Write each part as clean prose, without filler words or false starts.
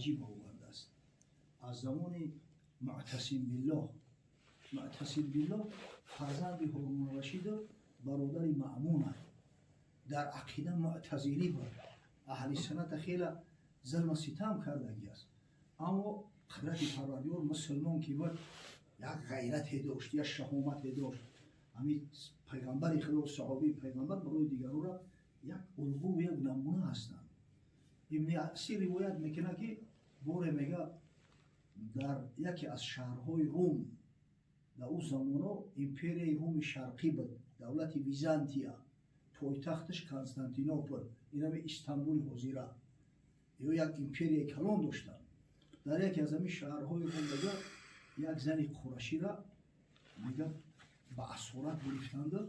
аҷиб овардааст аз замони Муътасим Биллоҳ. Муътасим Биллоҳ фарзанди Ҳорун Рашид, бародари Маъмун аст. Дар ақида муътазилӣ буд, аҳли сунната хела зулму ситам кардагӣ аст. Аммо қудрати Парвардигор, мусулмон ки буд, як ғайрате дошт, як шаҳомате дошт. Ҳамин пайғамбари Худо, саҳобии пайғамбар барои дигаронро як улғу, як намуна ҳастанд. Ибни Асир ривоят мекунад, ки боре мега дар яке аз шаҳрҳои Рум, дар ӯ замоно империяи Руми Шарқӣ буд, давлати Византия, пойтахташ Константинопол, инами Истанбули ҳозира, ё як империяи калон доштанд. Дар яке аз ҳамин шаҳрҳои Рум мега як зани қурашира мега ба асорат гирифтанду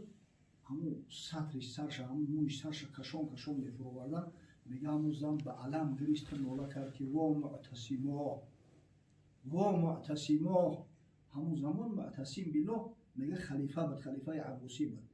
ҳамун сатри сарша, ҳамун мӯи сарша кашон кашон мефуровардан. Мега ҳамун зан ба алам гириста нола кард, ки во Муътасимо, во Муътасимо. Ҳамун замон Муътасим Биллоҳ мега халифа буд, халифаи Аббосӣ буд.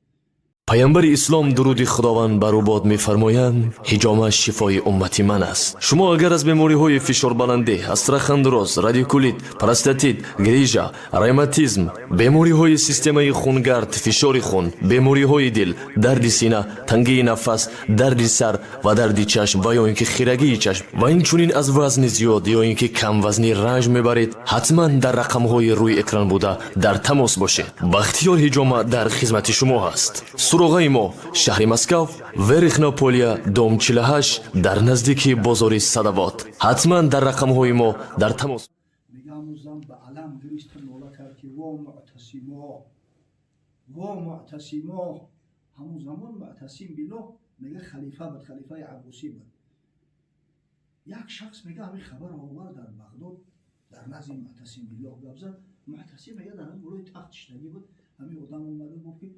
Паямбари ислом, дуруди Худованд бар ӯ бод, мефармоянд: «Ҳиҷома шифои уммати ман аст». Шумо агар аз бемориҳои фишорбаландӣ, остеохондроз, радикулит, простатит, грижа, ревматизм, бемориҳои системаи хунгард, фишори хун, бемориҳои дил, дарди сина, тангии нафас, дарди сар ва дарди чашм ва ё ин ки хирагии чашм ва инчунин аз вазни зиёд ё ин ки камвазнӣ ранҷ мебаред, ҳатман дар рақамҳои рӯи экран буда дар тамос бошед. Бахтиёр Ҳиҷома дар хизмати шумо ҳаст. Суроғаи мо: шаҳри Москав, Верхнее Поле, дом 48, дар наздики бозори Садовод. Ҳатман дар рақамҳои мо дар тамос. Мега ҳамун зан ба алам гириста нола кард, ки во Муътасимо, во Муътасимо. Ҳамун замон Муътасим Биллоҳ мега халифа буд, халифаи Аббосӣ буд. Як шахс мега ҳамин хабарро овард, дар Бағдод дар назди Муътасим Биллоҳ гап зад. Муътасим мега дар болои тахт шиштагӣ буд. Ҳамин одам омада гуфт, ки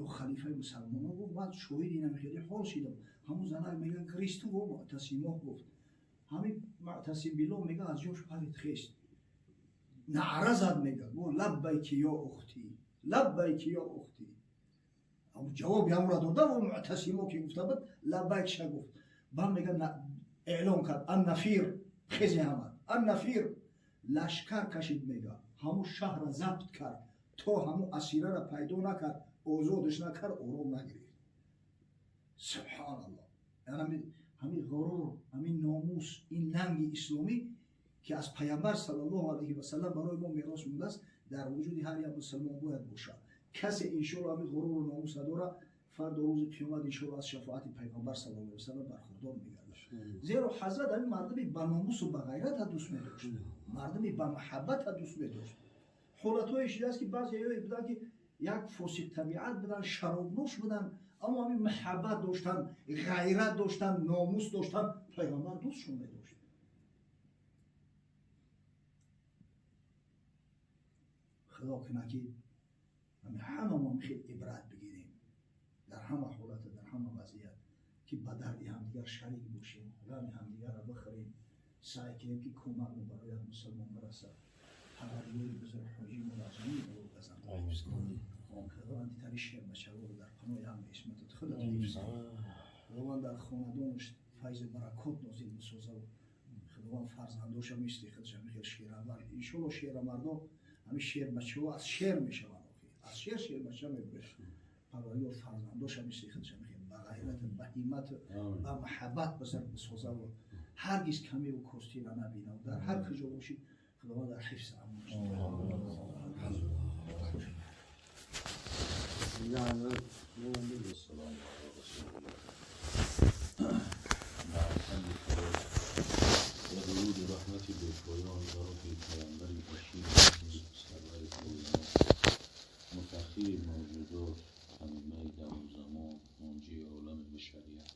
ё халифаи мусалмонҳо, гуфт: «Ман шоҳиди инам хеле ҳол шидам, ҳамун занак мега гиристу во Муътасимо гуфт». Ҳамин Муътасим Биллоҳ мега аз ҷош парид, хест, наъра зад, мега гуфт: «Лаббайки ё ухтӣ, лаббайки ё ухтӣ». Ҷавоби ҳамонро дода, во Муътасимо ки гуфта буд, лаббайкша гуфт. Баъд мега эълон кард: «Аннафир, хези ҳама, аннафир!» Лашкар кашид, мега ҳамун шаҳрра забт кард, то ҳамун асирара пайдо накард, озодаш накард, ором нагирифт. Субҳаналлоҳ! Ҳамин ғурур, ҳамин номус, ин нанги исломӣ, ки аз Пайғамбар саллаллоҳу алайҳи васалам барои мо мерос мондааст, дар вуҷуди ҳар як мусулмон бояд бошад. Касе иншоалло ҳамин ғуруру номус надорад, фардо рӯзи қиёмат иншоалло аз шафоати Пайғамбар саллаллоҳу алайҳи васалам бархурдор мегардад. Зеро ҳазрат ҳамин мардуми ба номусу ба ғайрата дӯст медошт, мардуми ба маҳаббата дӯст медошт. Ҳолатҳое шудааст, ки баъзеҳое буданд, ки як фосиқ табиат буданд, шаробнӯш буданд, аммо ҳамин маҳаббат доштанд, ғайрат доштанд, номус доштанд, Пайғамбар дӯстшон медошт. Худо кунад, ки ҳамамон хел ибрат бигирем дар ҳама ҳолата, дар ҳама вазъият, ки ба дарди ҳамдигар шарик бошем, ғами ҳамдигарро бихӯрем, саъй кунем, ки кӯмакмо барои як мусулмон бирасад. Парвардигори бузург ҳоҷиморо аз ҷамии бало газанд ҳифз кунад. Худованди тари шербачаворо дар паноҳи ҳама исматат худат ҳифз кунад. Худованд дар хонадонаш файзу баракот нозил бисозад. Худованд фарзандоша мисли худаш ҳамин хел шеравар, иншолло. Шерамардо, ҳамин шербачаҳо аз шер мешаванд, аз шер шербача мебурад. Парвардигор фарзандоша мисли худаш ҳамин хел ба ғайрат, ба ҳиммат, ба маҳаббат бисозад, ҳаргиз камиву костира набинад. Дар ҳар куҷо бошид, Худованд дар ҳифз амон. والسلام على رسول الله و درود و رحمت بپایان برای پیامبر بشیر، سرور کائنات، مفخر موجودات، همه دم و زمان، منجی عالم بشریت،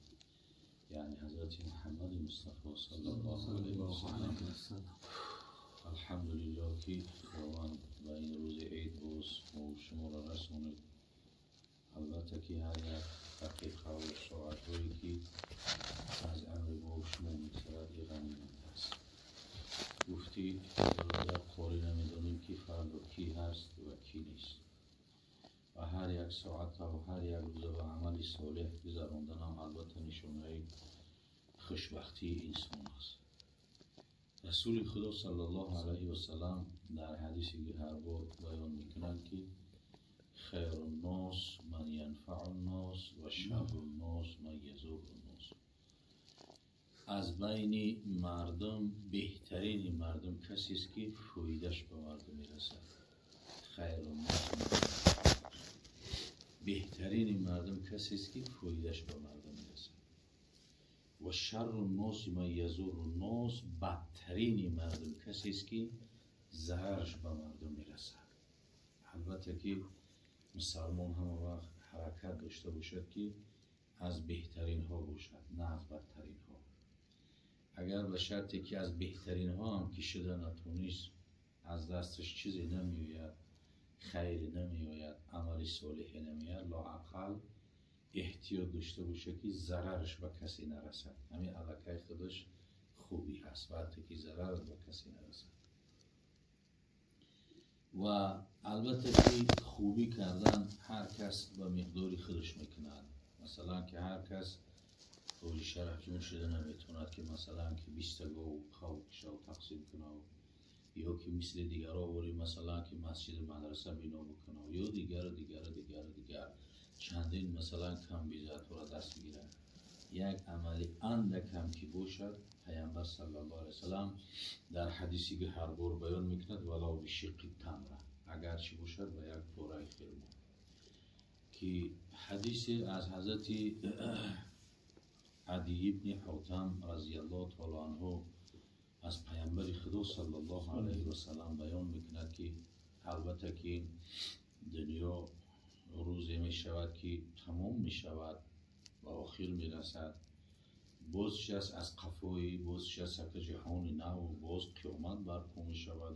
یعنی حضرت محمد مصطفی صلی الله علیه و سلم. الحمدلله که خداوند به این روز عید باز ما و شما را رسانید. البته که هر یک دقیقه و ساعتهایی که از امر ما و شما میگذرد غنیمت است. گفتی برادر قاری، نمیدانیم که فردا کی هست و کی نیست و هر یک ساعت و هر یک روز و عمل صالح گذراندن هم البته نشانه خوشبختی انسان است. Расули Худо саллаллоҳу алайҳи васалам дар ҳадиси ҳарбор баён мекунанд, ки хайру ннос ман янфау ннос ва шарру ннос ман язурру ннос. Аз байни мардум беҳтарини мардум касест, ки фоидаш ба мардум мерасад. Хайру ннос, беҳтарини мардум касест, ки фоидаш ба мардум мерасад. Ва шарру нноси ман язурру ннос, бадтарини мардум касест, ки зарараш ба мардум мерасад. Албатта, ки мусалмон ҳама вақт ҳаракат дошта бошад, ки аз беҳтаринҳо бошад, на аз бадтаринҳо. Агар ба шарте ки аз беҳтаринҳо ҳам ки шуда натонист, аз дасташ чизе намеояд, хайре намеояд, амали солиҳе намеояд, лоақал эҳтиёт дошта бошад, ки зарараш ба касе нарасад. Ҳамин аллакай худаш хубӣ ҳаст, вақте ки зарарат ба касе нарасад. Ва албатта, ки хубӣ кардан ҳар кас ба миқдори худаш мекунад. Масалан, ки ҳар кас ҳоҷи Шарафҷон шуда наметавонад, ки масалан, ки 20-та гов хав кишав, тақсим кунав, ё ки мисли дигарро вори, масалан, ки масҷиду мадраса бино бикунав, ё дигару дигару дигару дигар чандин, масалан, камбизоатҳоро даст бигирад. Як амали андакам ки бошад, Паямбар саллаллоҳу алайҳи васалам дар ҳадисе ки ҳар бор баён мекунад: валав бишиққи тамра, агарчи бошад ба як пораи хирмо. Ки ҳадисе аз ҳазрати Адий ибни Ҳотам разияллоҳу таоло анҳу аз Паямбари Худо саллаллоҳу алайҳи васалам баён мекунад, ки албатта, ки дунё рӯзе мешавад, ки тамом мешавад ва охир мерасад. Боз чи аст аз қафои, боз чи аст, яка ҷаҳони наву боз қиёмат барпо мешавад.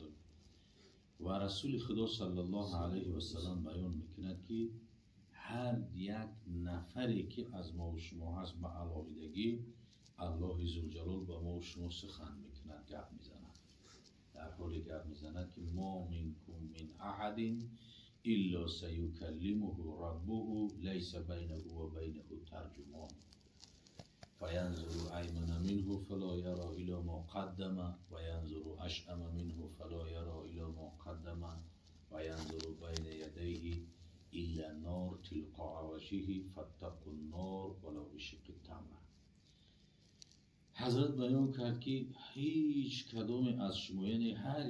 Ва Расули Худо саллаллоҳу алайҳи васалам баён мекунад, ки ҳар як нафаре, ки аз мову шумо ҳаст, ба алоҳидагӣ Аллоҳи Зулҷалол ба мову шумо сухан мекунад, гап мезанад. Дар ҳоле гап мезанад, ки ма минкум мин аҳадин илла саюкаллимуҳу раббуҳу лайса байнаҳу ва байнаҳу тарҷумон, фаянзуру аймана минҳу фало яро ило мо қаддама, ва янзуру ашъама минҳу фало яро ило мо қаддама, ва янзуру байна ядайҳи илла нор тилқоа ваҷҳиҳи, фаттақу ннор валав бишиққи тамра. Ҳазрат баён кард, ки ҳеҷ кадоме аз шумо, яъне ҳар